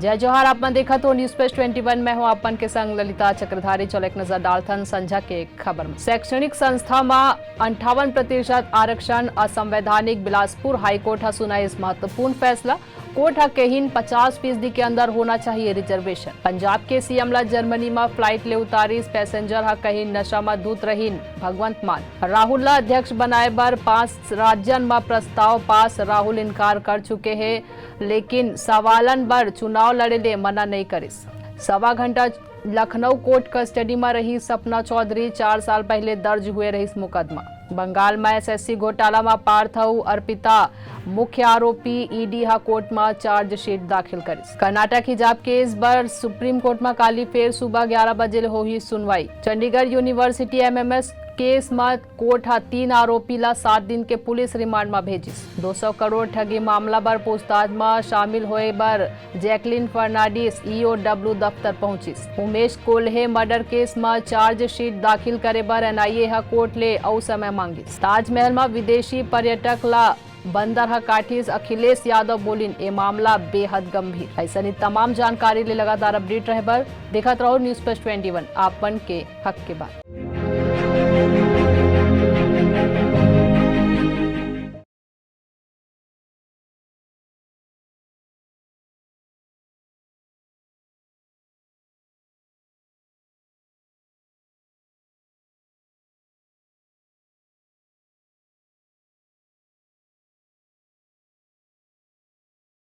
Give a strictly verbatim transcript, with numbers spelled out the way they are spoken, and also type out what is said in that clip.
जय जोहार, आप मन देखत हो News Flash twenty one, मैं हूं आप मन के संग ललिता चक्रधारी। चलो एक नजर डालथन संझा के खबर में। शैक्षणिक संस्था म अंठावन प्रतिशत आरक्षण असंवैधानिक, बिलासपुर हाईकोर्ट ह सुनाइस महत्वपूर्ण फैसला। कोर्ट ह कहिन पचास फीसदी के अंदर होना चाहिए रिजर्वेशन। पंजाब के सीएम ला जर्मनी म फ्लाइट ले उतारिस पैसेंजर ह, कहिन नशा म धुत रहिन भगवंत मान। राहुल ला अध्यक्ष बनाए बर पांच राज्यन म प्रस्ताव पास, राहुल इनकार कर चुके हे, लेकिन सवालन बर चुनाव लड़े ले मना नइ करिस। सवा घंटा लखनऊ कोर्ट कस्टडी म रही सपना चौधरी, चार साल पहले दर्ज हुए रहिस मुकदमा। बंगाल म एसएससी घोटाला म पार्थ अउ अर्पिता मुख्य आरोपी, ईडी ह कोर्ट म चार्जशीट दाखिल करिस। कर्नाटक हिजाब केस बर सुप्रीम कोर्ट म काली फेर सुबह ग्यारह बजे ले होही सुनवाई। चंडीगढ़ यूनिवर्सिटी एमएमएस केस म कोर्ट ह तीन आरोपी ला सात दिन के पुलिस रिमांड म भेजिस। दो सौ करोड़ ठगी मामला बर पूछताछ म शामिल होए बर जैकलिन फर्नांडिस ईओडब्ल्यू दफ्तर पहुंचिस। उमेश कोल्हे मर्डर केस म चार्जशीट दाखिल करे बर एनआईए ह कोर्ट ले अउ समय मांगिस। ताजमहल म विदेशी पर्यटक ला बंदर ह काटिस, अखिलेश यादव बोलिन, ए मामला बेहद गंभीर। अइसने तमाम जानकारी ले लगातार अपडेट रहे बर देखत रहो News Flash twenty one, आप मन के हक के बात।